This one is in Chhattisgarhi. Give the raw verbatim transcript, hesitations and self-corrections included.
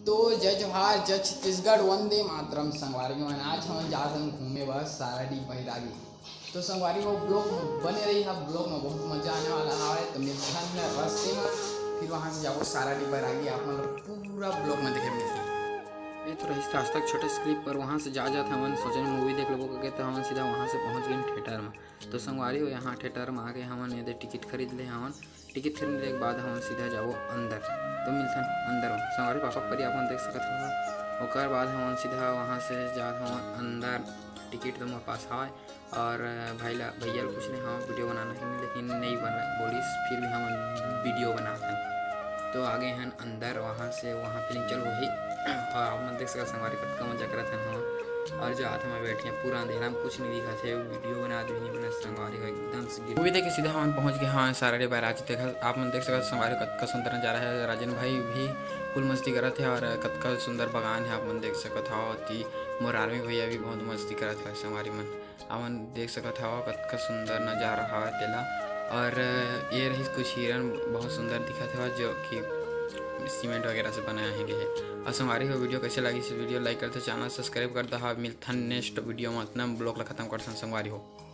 तो जय जोहार, जय छत्तीसगढ़, वंदे मातरम। संगवारी मन, आज हमन जात हन घूमे बर साराडीह बैरागी। तो संगवारी हो, vlog में बने रही, आप vlog में बहुत मजा आने वाला है। तो मिलथन रस्ते में, फिर वहाँ से जाबो साराडीह बैरागी, आप मन पूरा vlog में देखे मिलथन। ये तो रहिस रास्ता के छोटे से clip, पर वहाँ से जा जात हमन सोचन movie देख लेबो करके, तो हमन सीधा वहाँ से पहुँच गए थिएटर में। तो संगवारी हो, यहाँ थिएटर में आके हमन ये दे टिकट खरीद ले हमन। टिकट खरीदने के बाद हमन सीधा जाबो अंदर, तो मिलथन अंदर में। संगवारी पापा परी आप मन देख सकत हव। ओकर बाद हमन सीधा वहाँ से जात हवन अंदर। टिकट तो मोर पास हवय और भाई ला, भैया ला पूछ ले, हाँ, वीडियो बनाना है, लेकिन नहीं बना बोलिस, फिर भी हमन वीडियो बनाथन। तो आगे हन अंदर, वहाँ से वहाँ फिल्म चालू होही। और आप मन देख सकत संगवारी कतका मजा करत हन हमन। और जो हाथ में बैठे हैं, पूरा अंधेरा में कुछ नहीं दिखत है, वीडियो बना भी नहीं बना संगवारी हो, एकदम से गिर-, movie देख के सीधा हमन पहुँच गए हाँ साराडीह बैरागी देखा। आप मन देख सकत संगवारी कतका सुंदर नजारा है। राजन भाई भी full मस्ती करत है और कतका सुंदर बगान है, आप मन देख सकत हव। ती मोर army भैया भी बहुत मस्ती करत है संगवारी मन। आप मन देख सकत हव कतका सुंदर नजारा हवय तेला। और ये रहिस कुछ हिरन, बहुत सुंदर दिखत हवय, जो कि सीमेंट वगैरह से बनाया है गे हे। और संगवारी हो, वीडियो कैसे लगिस, वीडियो like कर दो, channel subscribe कर दो। हाँ, मिलथन next वीडियो में, अतना vlog ला खत्म करथन संगवारी हो।